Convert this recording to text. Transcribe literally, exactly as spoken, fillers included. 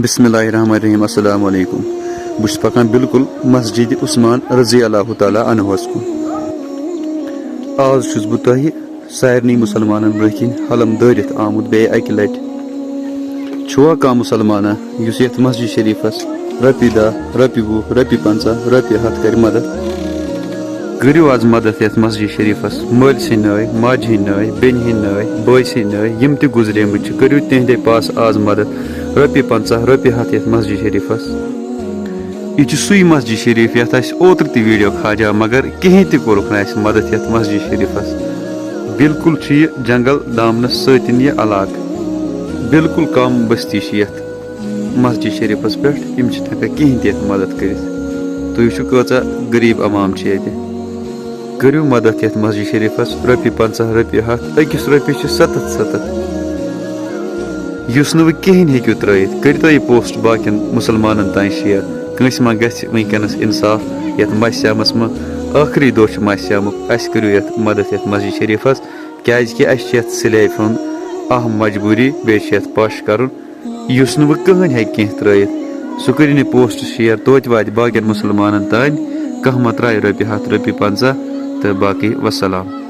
بسم اللہ الرحمن الرحیم۔ السلام علیکم۔ بہٕ چھُس پکان بالکل مسجد عثمان رضی اللہ تعالیٰ عنہس کُن۔ آز چھُس بہٕ تۄہہِ سارنٕے مسلمانن برٛونٛہہ کِنۍ حلم دٲرِتھ آمُت بیٚیہِ اکہِ لٹہِ۔ چھُوا کانٛہہ مسلمانہ یُس یتھ مسجد شریفس رۄپیہِ دَہ، رۄپیہِ وُہ، رۄپیہِ پنٛژاہ، رۄپیہِ ہتھ کرِ مدد؟ کٔرِو آز مدد یتھ مسجد شریفس، مٲلۍ سٕنٛدۍ نٲوۍ، ماجہِ ہٕنٛدۍ نٲوۍ، بیٚنہِ ہٕنٛدۍ نٲوۍ، بٲے سٕنٛدۍ نٲوۍ، یِم تہِ گُزریمٕتۍ چھِ، کٔرِو تِہنٛدے پاسہٕ آز مدد۔ رۄپیہِ پنٛژاہ، رۄپیہِ ہتھ یتھ مسجد شریفس۔ یہِ چھُ سُے مسجد شریف یتھ اسہِ اوترٕ تہِ ویڈیو کھاجا، مگر کِہیٖنۍ تہِ کوٚرُکھ نہٕ اسہِ مدد یتھ مسجد شریفس۔ بالکل چھُ یہِ جنگل دامنس سۭتۍ یہِ علاقہٕ، بالکل کم بستی چھِ یتھ مسجد شریفس پٮ۪ٹھ، یِم چھِنہٕ ہٮ۪کان کِہیٖنۍ تہِ یتھ مدد کٔرِتھ۔ تُہۍ وٕچھِو کۭژاہ غریٖب عوام چھِ ییٚتہِ۔ کٔرِو مدد یتھ مسجد شریفس، رۄپیہِ پنٛژاہ، رۄپیہِ ہتھ، أکِس رۄپیہِ چھِ ستتھ ستتھ۔ یُس نہٕ وۄنۍ کِہیٖنۍ ہیٚکِو ترٲیِتھ، کٔرِو تُہۍ یہِ پوسٹ باقین مسلمانن تام شیئر۔ کٲنٛسہِ ما گژھِ وٕنکیٚنس انصاف یتھ ماہِ صیامس منٛز؟ ٲخری دۄہ چھُ ماہِ صیامُک، اسہِ کٔرِو یتھ مدد یتھ مسجد شریفس، کیازِ کہِ اسہِ چھِ یتھ سلیبہِ ہُنٛد اہم مجبوٗری، بیٚیہِ چھِ یتھ پش کرُن۔ یُس نہٕ وۄنۍ کٕہٕنۍ ہیٚکہِ کینٛہہ ترٲیِتھ، سُہ کٔرِن یہِ پوسٹ شیئر، توتہِ واتہِ باقین مسلمانن تام، کانٛہہ ما ترایہِ رۄپیہِ ہتھ، رۄپیہِ پنٛژاہ، تہٕ باقٕے وسلام۔